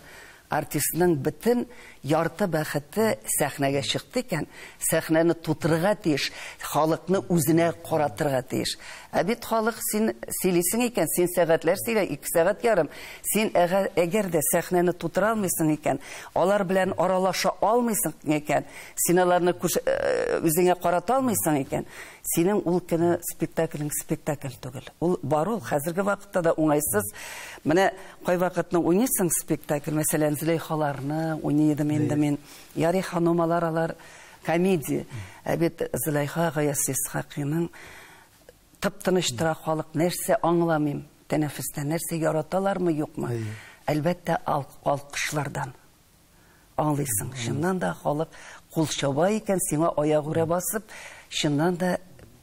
Артистның бөтен ярты бәхете сәхнәгә чыкты икән, сәхнәне тутырырга тиеш, халыкны үзенә каратырга тиеш. Ә бит халык син сөйлисең икән, син сәгатьләр сөйлә, 2 сәгать ярым. Син әгәр дә сәхнәне тутыра алмыйсың икән, алар белән аралаша алмыйсың икән, син аларны үзеңә карата алмыйсың икән, синең ул көне спектаклең спектакль түгел. Ул бар ул, хәзерге вакытта да уңайсыз. Менә кайвакытны уйныйсың спектакль, мәсәлән, Зөләйхаларны уйный идем инде мин. Ярый ханумалар алар комедия. Ә бит Зөләйха Гаяз Исхакыйның тып-тыныч тора халык, нәрсә аңламыйм, тәнәфестә нәрсә яраталармы, юкмы? Әлбәттә, алкышлардан аңлыйсың. Чыннан да халык кул чаба икән, сиңа аягүрә басып, чыннан да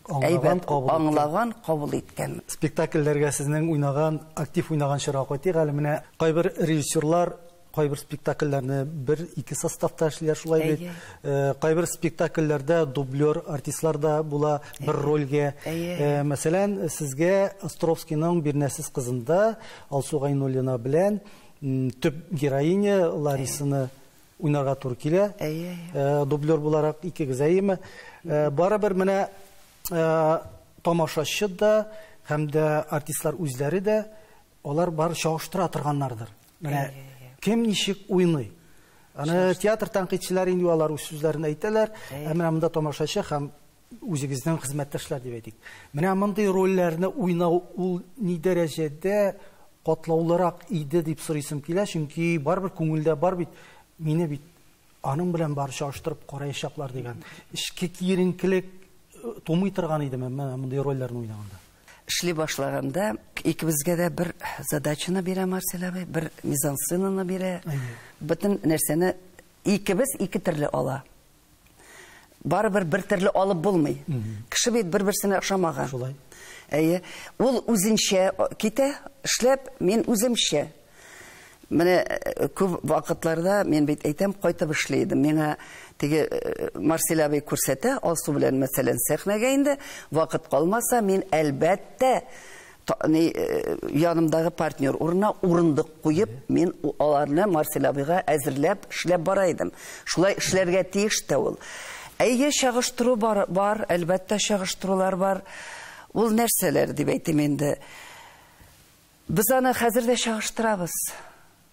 әйбәт аңлаган, кабул иткән. Спектакльләргә сезнең уйнаган, актив уйнаган чорга кайтыйк әле. Менә кайбер режиссерлар кайбер спектакльләрне бер-ике составта эшлиләр, шулай бит. Кайбер спектакльләрдә дублер артистлар да була бер рольгә. Мәсәлән, сезгә Островскийның Бирнәсез кызында Алсу Гайнуллина белән төп героиня Ларисаны уйнарга туры килә. Дублер буларак икегез, әйеме? Барыбер менә тамашачы да һәм дә артистлар үзләре дә алар бар чагыштыра торганнардыр. Менә кем ничек уйный. Аны театр тәнкыйтьчеләре инде алар үз сүзләрен әйтәләр. Ә менә монда тамашачы һәм үзегезнең хезмәттәшләр дип әйтик. Менә мондый рольләрне уйнау ул ни дәрәҗәдә катлаулырак иде дип сорыйсым килә, чөнки барыбер күңелдә бар бит, мине бит аның белән бар чагыштырып караячаклар дигән. Эчке киеренкелек тумый торган идеме мондый рольләрне уйнаганда? Эшли башлаганда икебезгә дә бер задачаны бирә Марсель абый, бер мизансценаны бирә. Бөтен нәрсәне икебез ике төрле ала. Барыбер бер төрле алып булмый. Кеше бит бер-берсенә охшамаган. Шулай. Әйе. Ул үзенчә китә, эшләп, мин үземчә. Менә күп вакытларда мин бит әйтәм, кайтып эшли идем. Миңа теге Марсель абый күрсәтә, Алсу белән, мәсәлән, сәхнәгә инде вакыт калмаса, мин әлбәттә янымдагы партнер урынына урындык куеп, мин аларны Марсель абыйга әзерләп, эшләп бара идем. Шулай эшләргә тиеш тә ул. Әйе, чагыштыру бар, әлбәттә чагыштырулар бар. Ул нәрсәләр дип әйтим инде. Без аны хәзер дә чагыштырабыз.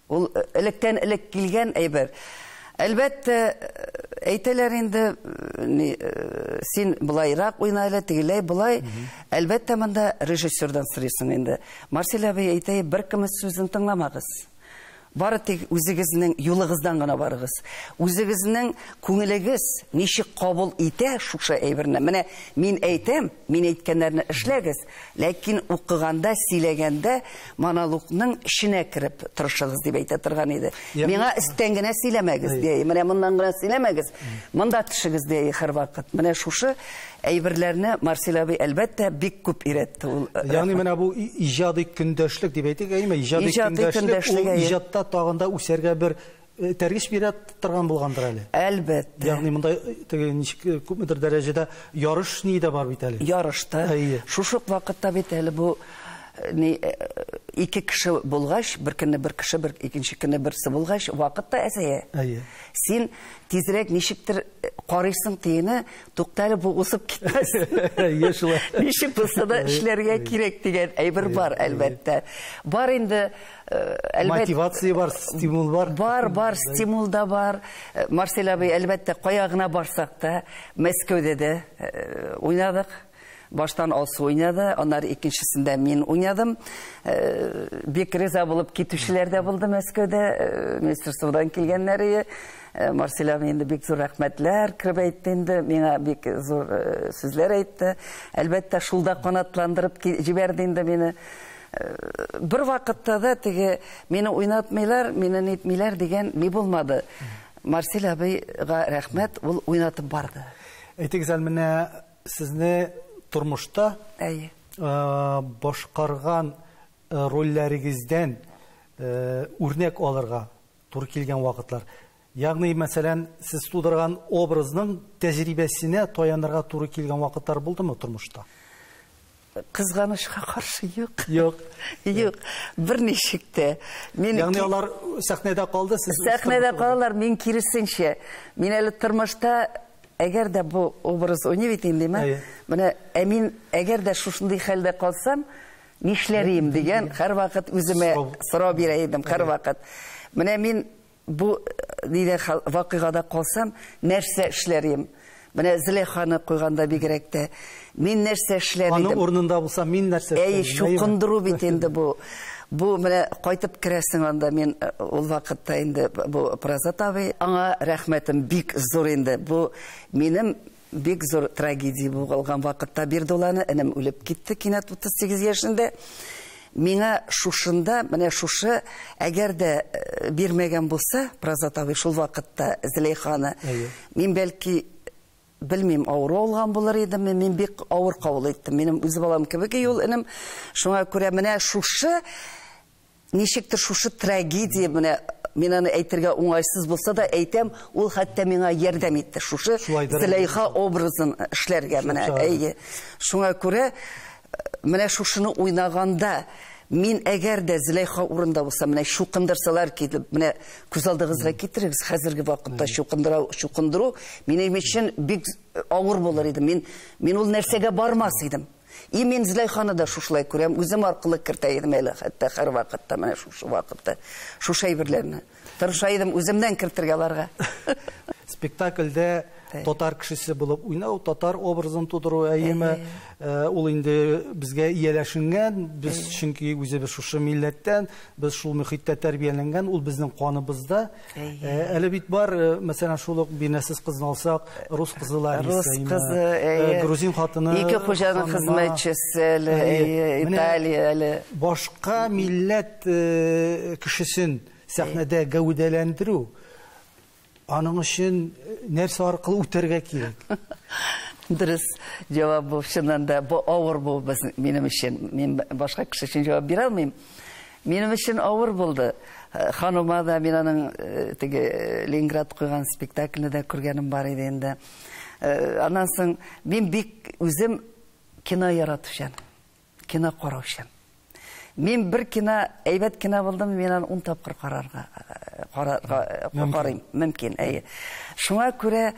Ул электән элек килгән әйбер. Әлбәттә, әйтәләр инде, син былайрак уйна әле, тегеләй болай. Әлбәттә, монда режиссердан сорыйсың инде. Марсель абый әйтә, беркемнең сүзен тыңламагыз. Бары тик үзегезнең юлыгыздан гына барыгыз. Үзегезнең күңелегез ничек кабул итә шушы әйберне. Менә мин әйтәм, мин әйткәннәрне эшләгез, ләкин укыганда, сөйләгәндә монологның эченә кереп тырышыгыз дип әйтә торган иде. Миңа өстән генә сөйләмәгез ди, менә моннан гына сөйләмәгез, монда төшегез ди һәрвакыт. Менә шушы әйберләрне Марсель абый әлбәттә бик күп өйрәтте ул. Ягъни менә бу иҗади көндәшлек дип әйтик, әйме? Иҗади көндәшлек ул иҗатта тагын да үсәргә бер этәргеч бирә торган булгандыр әле. Әлбәттә. Ягъни монда теге ничек күпмедер дәрәҗәдә ярыш ни дә бар бит әле. Ярышта. Шушы ук вакытта бит әле бу ике кеше булгач, бер көнне бер кеше, бер икенче көнне берсе булгач, вакыт та әзәя. Син тизрәк ничектер карыйсың тиене, туктале бу узып китмәс. Ничек булса да эшләргә кирәк дигән әйбер бар, әлбәттә. Бар инде, әлбәттә. Мотивация бар, стимул бар. Бар, бар, стимул да бар. Марсель абый, әлбәттә, кая гына барсак та, Мәскәүдә дә уйнадык. Баштан Алсу уйнады, аннары икенчесендә мин уйнадым. Бик риза булып китүчеләр дә булды Мәскәүдә, Министерстводан килгәннәре. Марсель абый инде бик зур рәхмәтләр кереп әйтте инде, миңа бик зур сүзләр әйтте. Әлбәттә, шул да канатландырып җибәрде инде мине. Бер вакытта да теге мине уйнатмыйлар, мине нитмиләр дигән ни булмады. Марсель абыйга рәхмәт, ул уйнатып барды. Әйтегез әле, менә сезне тормышта башкарган рольләрегездән үрнәк алырга туры килгән вакытлар. Ягъни, мәсәлән, сез тудырган образның тәҗрибәсенә таянырга туры килгән вакытлар булдымы тормышта? Кызганычка каршы юк. Юк. Юк, берничек тә. Ягъни алар сәхнәдә калды, сез сәхнәдә калалар, мин киресенчә. Мин әле тормышта әгәр дә бу образ уйный бит инде, менә мин әгәр дә шушындый хәлдә калсам, нишләрим дигән һәрвакыт үземә сорау бирә идем, һәрвакыт. Менә мин бу нидә вакыйгада калсам, нәрсә эшләрим? Менә Зөләйханы куйганда бигрәк тә мин нәрсә эшләр идем? Аның урынында булсам, мин нәрсә эшләр идем? Әй, чукындыру бит инде бу. Бу менә кайтып керәсең анда, мин ул вакытта инде бу Празат абый, аңа рәхмәтем бик зур инде. Бу минем бик зур трагедия булган вакытта бирде ул аны, энем үлеп китте кинәт 38 яшендә. Миңа шушында, менә шушы, әгәр дә бирмәгән булса, Празат абый шул вакытта Зөләйханы, мин бәлки белмим, авыру алган булыр идем, мин бик авыр кабул иттем. Минем үз балам кебек юл энем. Шуңа күрә менә шушы, ничектер шушы трагедия, менә мин аны әйтергә уңайсыз булса да әйтәм, ул хәтта миңа ярдәм итте. Шушы Зөләйха образын эшләргә менә. Әйе. Шуңа күрә менә шушыны уйнаганда мин әгәр дә Зөләйха урында булсам, менә чукындырсалар килеп, менә күз алдыгызга китерегез, хәзерге вакытта чукындыру минем өчен бик авыр булыр иде. Мин ул нәрсәгә бармас идем. И мин Зөләйханы да шушылай күрәм, үзем аркылы кертә идем әле, хәтта һәр вакытта, менә шушы вакытта, шушы әйберләрне. Тырыша идем үземнән кертергә аларга. Спектакльдә татар кешесе булып уйнау, татар образын тудыру әйеме, ул инде безгә ияләшенгән, без чөнки үзебез шушы милләттән, без шул мөхиттә тәрбияләнгән, ул безнең каныбызда. Әле бит бар, мәсәлән, шул ук Бинәсез кызын алсак, рус кызы Лариса, рус кызы, грузин хатыны, ике хуҗаның хезмәтчесе әле, Италия әле. Башка милләт кешесен сәхнәдә гәүдәләндерү, аның өчен нәрсә аркылы үтәргә кирәк? Дөрес җавап бу, чыннан да бу авыр бу минем өчен. Мин башка кеше өчен җавап бирә алмыйм. Минем өчен авыр булды. Ханума да мин аның теге Ленинград куйган спектакльне дә күргәнем бар иде инде. Аннан соң мин бик үзем кино яратучан, кино караучан. Мин бер кино, әйбәт кино булдым, мин аны 10 тапкыр карарга карыйм, мөмкин, әйе. Шуңа күрә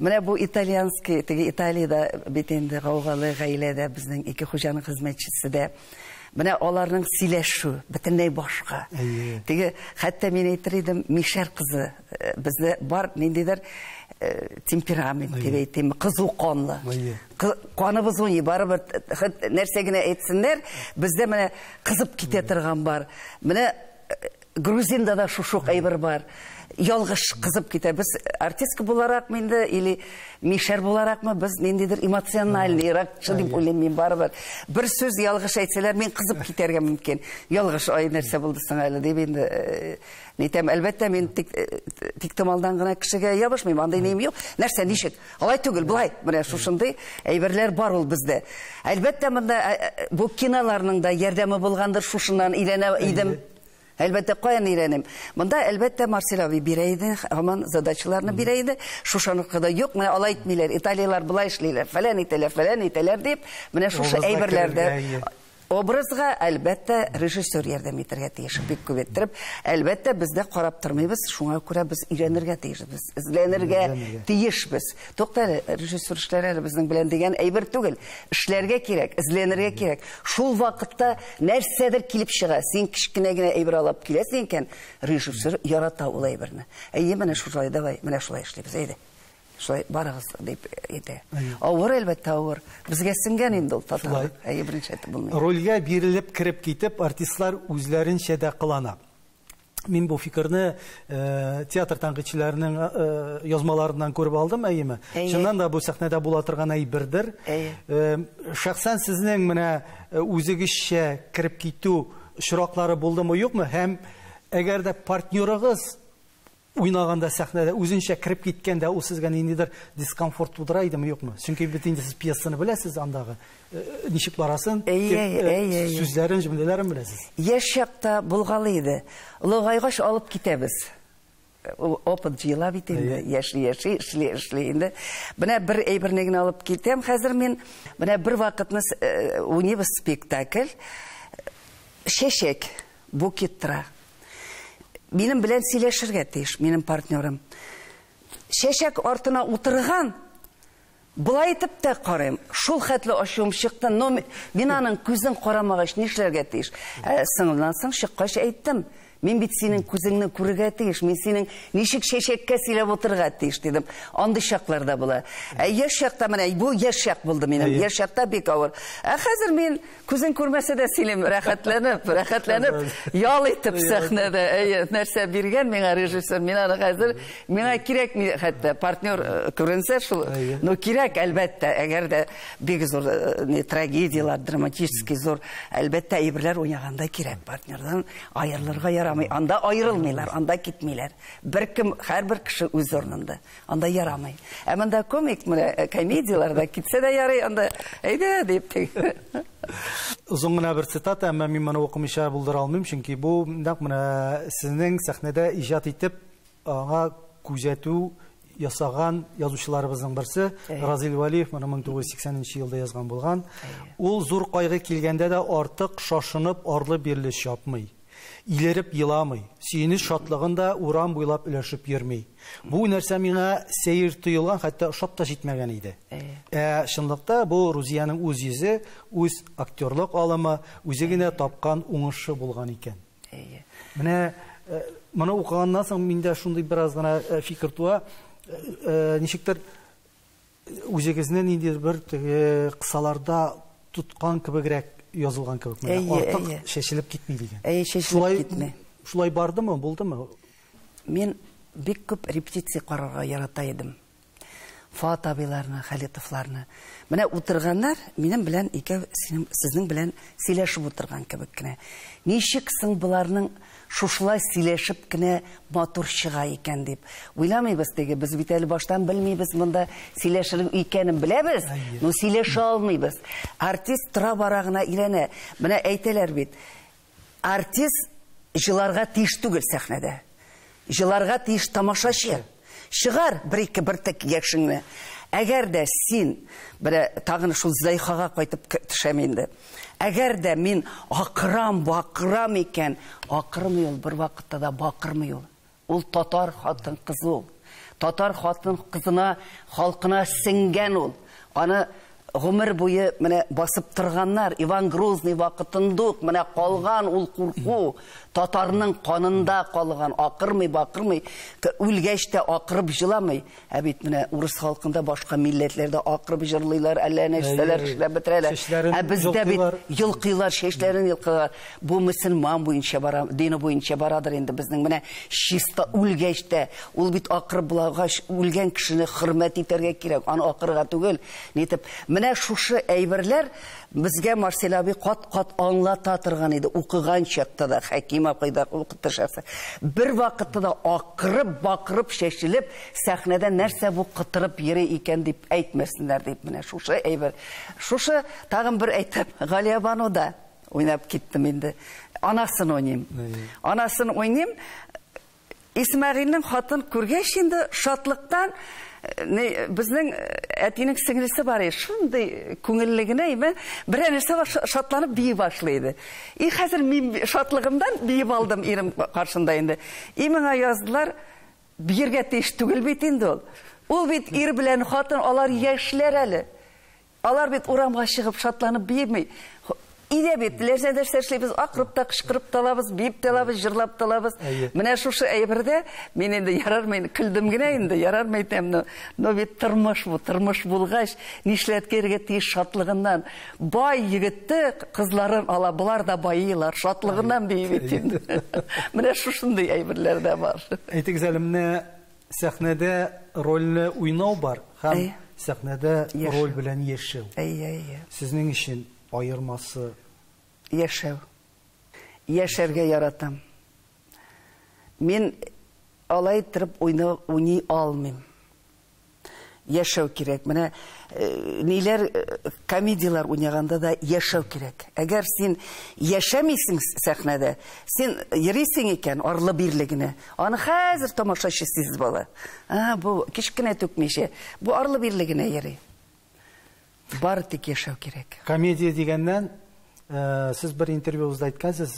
менә бу итальянский, теге Италиядә бит инде гаугалы гаиләдә безнең ике хуҗаның хезмәтчесе дә. Менә аларның сөйләшү бөтенләй башка. Теге хәтта мин әйтер идем, мишәр кызы бездә бар ниндидер темперамент дип әйтим, кызу канлы. Каныбыз уйный, барыбер нәрсә генә әйтсеннәр, бездә менә кызып китә торган бар. Менә грузинда да шушук әйбер бар. Ялгыш кызып китә. Без артистка буларакмы инде или мишәр буларакмы, без ниндидер эмоциональныйрак дип уйлыйм мин барыбер. Бер сүз ялгыш әйтсәләр, мин кызып китәргә мөмкин. Ялгыш, ай, нәрсә булды соң әле дип инде әйтәм. Әлбәттә, мин тик томалдан гына кешегә ябышмыйм, андый нем юк. Нәрсә, ничек? Алай түгел, болай. Менә шушындый әйберләр бар ул бездә. Әлбәттә, монда бу киноларның да ярдәме булгандыр, шушыннан өйрәнә идем. Әлбәттә, каян өйрәнем? Монда, әлбәттә, Марсель абый бирә иде, һаман задачаларны бирә иде. Шушаныкы да юк, менә алай итмиләр, италиялар болай эшлиләр, фәлән итәләр, фәлән итәләр дип, менә шушы әйберләрдә образга, әлбәттә, режиссер ярдәм итәргә тиеш, бик күп иттереп. Әлбәттә, без дә карап тормыйбыз, шуңа күрә без өйрәнергә тиешбез, эзләнергә тиешбез. Тукта әле, режиссер эшләр әле безнең белән дигән әйбер түгел. Эшләргә кирәк, эзләнергә кирәк. Шул вакытта нәрсәдер килеп чыга. Син кечкенә генә әйбер алып киләсең икән, режиссер ярата ул әйберне. Әйе, менә шулай, давай, менә шулай эшлибез, әйдә. Шулай барыгыз дип әйтә. Авыр, әлбәттә, авыр. Безгә сеңгән инде ул татар. Әйе, беренче әйтеп булмый. Рольгә бирелеп кереп китеп, артистлар үзләренчә дә кылана. Мин бу фикерне театр тәнкыйтьчеләренең язмаларыннан күреп алдым, әйеме? Чыннан да бу сәхнәдә була торган әйбердер. Шәхсән сезнең менә үзегезчә кереп китү очраклары булдымы, юкмы? Һәм әгәр дә партнерыгыз уйнаганда сәхнәдә үзенчә кереп киткәндә, ул сезгә ниндидер дискомфорт тудыра идеме, юкмы? Чөнки бит инде сез пьесаны беләсез, андагы ничек барасын, сүзләрен, җөмләләрен беләсез. Яшь чакта булгалы иде. Олыгайгач алып китәбез. Опыт җыела бит инде, яши, яши, эшли, эшли инде. Менә бер әйберне генә алып китәм. Хәзер мин менә бер вакытны уйныйбыз спектакль. Чәчәк, букет тора. Минем белән сөйләшергә тиеш, минем партнерым. Чәчәк артына утырган, болай итеп тә карыйм. Шул хәтле ачуым чыкты, но мин аның күзен карамагач нишләргә тиеш? Сыңыннан соң чыккач әйттем. Мин бит синең күзеңне күрергә тиеш, мин синең ничек чәчәккә сөйләп утырырга тиеш дидем. Андый чакларда була. Ә яшь чакта менә бу яшь чак булды минем. Яшь чакта бик авыр. Ә хәзер мин күзен күрмәсә дә сөйлим, рәхәтләнеп, рәхәтләнеп, ял итеп сәхнәдә. Әйе, нәрсә биргән миңа режиссер, мин аны хәзер миңа кирәкми, хәтта партнер күренсә шул. Но кирәк, әлбәттә, әгәр дә бик зур трагедияләр, драматический зур, әлбәттә, әйберләр уйнаганда кирәк партнердан аерылырга ярамый. Анда аерылмыйлар, анда китмиләр. Бер кем, һәрбер кеше үз урынында. Анда ярамый. Ә монда комик, менә комедияләрдә китсә дә ярый, анда әйдә дип. Озын гына бер цитата, әмма мин моны укымыйча булдыра алмыйм, чөнки бу нәкъ менә сезнең сәхнәдә иҗат итеп аңа күзәтү ясаган язучыларыбызның берсе Разил Вәлиев моны 1980 елда язган булган. Ул зур кайгы килгәндә дә артык шашынып арлы-бирле чапмый. Илереп еламый, сөенеч шатлыгын да урам буйлап өләшеп йөрми. Бу нәрсә миңа сәер тоелган, хәтта ошап та җитмәгән иде. Ә чынлыкта бу Рузияның үз йөзе, үз актерлык алымы, үзе генә тапкан уңышы булган икән. Менә моны укыганнан соң миндә шундый бераз гына фикер туа, ничектер Үзегезне ниндидер бер теге кысаларда тоткан кебегрәк язылган кебек. Менә артык чәчелеп китми дигән. Әйе, чәчелеп китми. Шулай бардымы, булдымы? Мин бик күп репетиция карарга ярата идем. Фат абыйларны, Халитовларны. Менә утырганнар минем белән икәү, сезнең белән сөйләшеп утырган кебек кенә. Ничек соң боларның шушылай сөйләшеп кенә матур чыга икән дип уйламыйбыз теге, без бит әле баштан белмибез монда сөйләшер икәнен беләбез, но сөйләшә алмыйбыз. Артист тора-бара гына өйрәнә. Менә әйтәләр бит, артист җыларга тиеш түгел сәхнәдә. Җыларга тиеш тамашачы. Чыгар бер-ике бөртек яшеңне. Әгәр дә син, менә тагын шул Зөләйхага кайтып төшәм инде. Әгәр дә мин акырам, бакырам икән, акырмый ул, бер вакытта да бакырмый ул. Ул татар хатын кызы ул. Татар хатын кызына, халкына сеңгән ул. Аны гомер буе менә басып торганнар, Иван Грозный вакытында ук менә калган ул курку, татарның канында калган, акырмый, бакырмый, үлгәч тә акырып җыламый. Ә бит менә урыс халкында, башка милләтләрдә акырып җырлыйлар, әллә нәрсәләр эшләп бетерәләр. Ә бездә бит йолкыйлар, чәчләрен йолкыйлар. Бу мөселман буенча бара, дине буенча барадыр инде безнең менә чиста үлгәч тә, ул бит акырып булагач, үлгән кешене хөрмәт итәргә кирәк, аны акырырга түгел. Нитеп, менә шушы әйберләр безгә Марсель абый кат-кат аңлата торган иде, укыган чакта да, Хәким апай да укытты шәхсән. Бер вакытта да акырып, бакырып, чәчелеп, сәхнәдә нәрсә бу кытырып йөри икән дип әйтмәсеннәр дип, менә шушы әйбер. Шушы тагын бер әйтәм, Галиябануда уйнап киттем инде. Анасын уйныйм. Анасын уйныйм. Исмәгыйльнең хатын күргәч инде шатлыктан, безнең әтинең сеңлесе бар иде, шундый күңелле генә име, берәр нәрсә бар, шатланып бии башлый иде. И хәзер мин шатлыгымдан биеп алдым ирем каршында инде. И миңа яздылар, биергә тиеш түгел бит инде ул. Ул бит ир белән хатын, алар яшьләр әле. Алар бит урамга чыгып шатланып биеми. Өйдә бит нәрсә нәрсә эшлибез, акырып та, кычкырып та алабыз, биеп тә алабыз, җырлап та алабыз. Менә шушы әйбердә мин инде ярар, мин көлдем генә инде, ярар әйтәм, но бит тормыш бу, тормыш булгач, нишләткергә тиеш шатлыгыннан. Бай егетте кызларын ала, болар да байыйлар, шатлыгыннан бии бит инде. Менә шушындый әйберләр дә бар. Әйтегез әле, менә сәхнәдә рольне уйнау бар һәм сәхнәдә роль белән яшәү. Сезнең өчен аермасы? Яшәү. Яшәргә яратам. Мин алай иттереп уйный алмыйм. Яшәү кирәк. Менә ниләр комедияләр уйнаганда да яшәү кирәк. Әгәр син яшәмисең сәхнәдә, син йөрисең икән арлы-бирле генә. Аны хәзер тамашачы сизеп ала. Бу кечкенә түкмичә, бу арлы-бирле генә йөри. Бары тик яшәү кирәк. Комедия дигәннән, сез бер интервьюгызда әйткәнсез,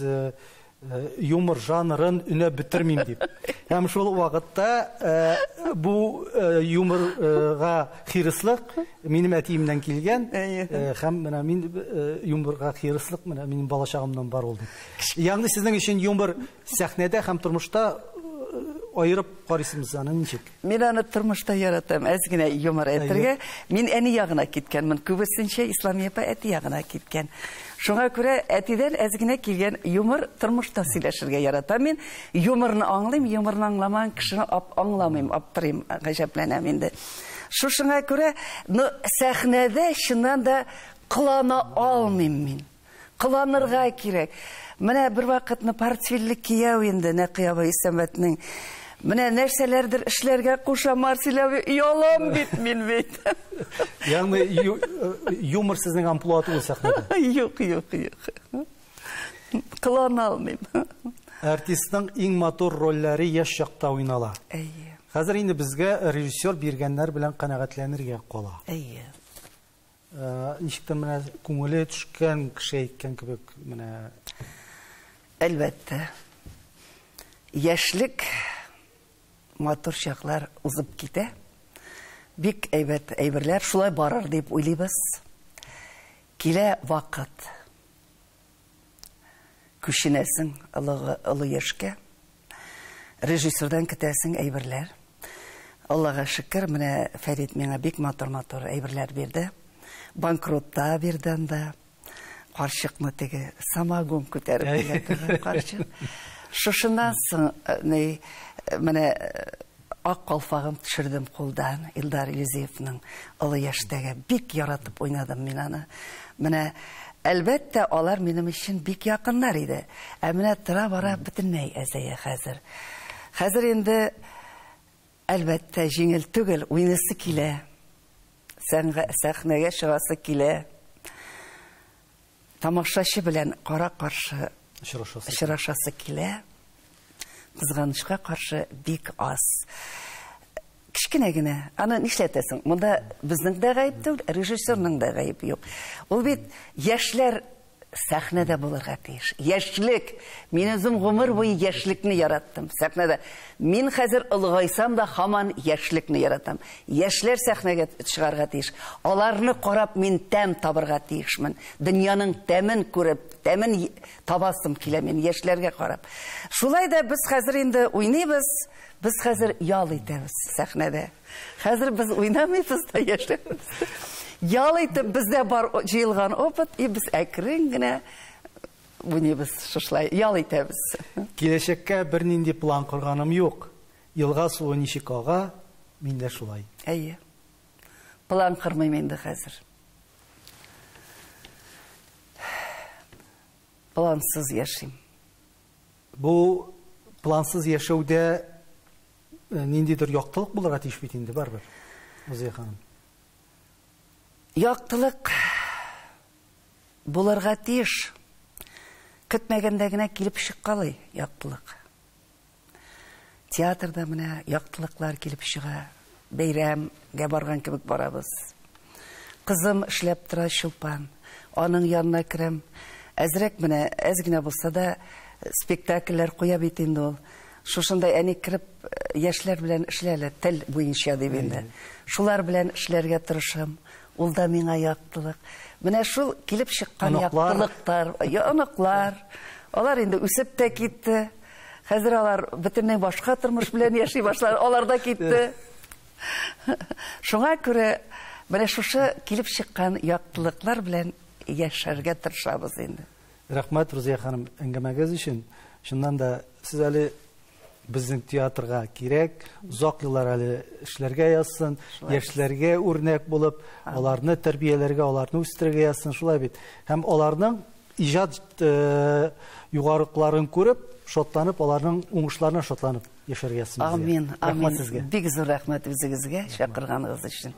юмор жанрын өнәп бетермим дип. Һәм шул вакытта бу юморга хирыслык минем әтиемнән килгән, һәм менә мин юморга хирыслык менә минем балачагымнан бар ул дип. Ягъни сезнең өчен юмор сәхнәдә һәм тормышта аерып карыйсыз аны ничек? Мин аны тормышта яратам, әз генә юмор әйтергә. Мин әни ягына киткәнмен, күбесенчә Исламия апа әти ягына киткән. Шуңа күрә әтидән әз генә килгән юмор тормышта сөйләшергә яратам мин. Юморны аңлыйм, юморны аңламаган кешене аңламыйм, аптырыйм, гаҗәпләнәм инде. Шушыңа күрә, но сәхнәдә чыннан да кылана алмыйм мин. Кыланырга кирәк. Менә бер вакытны портфельле кияү инде Нәкый абый Исәнбәтнең. Менә нәрсәләрдер эшләргә куша Марсель абый, оялам бит мин бит. Ягъни юмор сезнең амплуа түгел сәхнәдә. Юк, юк, юк. Кылана алмыйм. Артистның иң матур рольләре яшь чакта уйнала. Әйе. Хәзер инде безгә режиссер биргәннәр белән канәгатьләнергә кала. Әйе. Ничектер менә күңеле төшкән кеше әйткән кебек менә. Әлбәттә. Яшьлек матур чаклар узып китә. Бик әйбәт әйберләр шулай барыр дип уйлыйбыз. Килә вакыт. Күченәсең олы яшькә. Режиссердан көтәсең әйберләр. Аллага шөкер, менә Фәрит миңа бик матур-матур әйберләр бирде. Банкротта бирде анда. Карчыкны теге самогон күтәреп килә торган карчык. Шушыннан соң менә ак калфагын төшердем кулдан Илдар Юзеевның олы яшьтәге. Бик яратып уйнадым мин аны. Менә әлбәттә алар минем өчен бик якыннар иде. Ә менә тора-бара бөтенләй әзәя хәзер. Хәзер инде әлбәттә җиңел түгел, уйнасы килә. Сәхнәгә чыгасы килә. Тамашачы белән кара-каршы очрашасы килә. Кызганычка каршы бик аз. Кечкенә генә. Аны нишләтәсең? Монда безнең дә гаеп түгел, режиссерның да гаебе юк. Ул бит яшьләр сәхнәдә булырга тиеш. Яшьлек. Мин үзем гомер буе яшьлекне яраттым сәхнәдә. Мин хәзер олыгайсам да һаман яшьлекне яратам. Яшьләр сәхнәгә чыгарга тиеш. Аларны карап мин тәм табырга тиешмен. Дөньяның тәмен күреп, тәмен табасым килә мин яшьләргә карап. Шулай да без хәзер инде уйныйбыз, без хәзер ял итәбез сәхнәдә. Хәзер без уйнамыйбыз да яшьләрбез. Ял итеп бездә бар җыелган опыт, и без әкрен генә уйныйбыз шушылай, ял итәбез. Киләчәккә бернинди план корганым юк. Елга суы ничек ага, мин дә шулай. Әйе. План кормыйм инде хәзер. Плансыз яшим. Бу плансыз яшәүдә ниндидер яктылык булырга тиеш бит инде барыбер, Рузия ханым. Яктылык булырга тиеш. Көтмәгәндә генә килеп чыккалый яктылык. Театрда менә яктылыклар килеп чыга. Бәйрәмгә барган кебек барабыз. Кызым эшләп тора, Чулпан. Аның янына керәм. Әзрәк менә, әз генә булса да спектакльләр куя бит инде ул. Шушындай әни кереп яшьләр белән эшләле, тел буенча дип инде. Шулар белән эшләргә тырышам. Ул да миңа яктылык. Менә шул килеп чыккан яктылыклар, оныклар. Алар инде үсеп тә китте. Хәзер алар бөтенләй башка тормыш белән яши башлар, алар да китте. Шуңа күрә менә шушы килеп чыккан яктылыклар белән яшәргә тырышабыз инде. Рәхмәт, Рузия ханым, әңгәмәгез өчен. Чыннан да сез әле безнең театрга кирәк, озак еллар әле эшләргә язсын, яшьләргә үрнәк булып, аларны тәрбияләргә, аларны үстерергә язсын, шулай бит. Һәм аларның иҗат югарылыкларын күреп, шатланып, аларның уңышларына шатланып яшәргә язсын. Амин, амин. Бик зур рәхмәт үзегезгә чакырганыгыз өчен.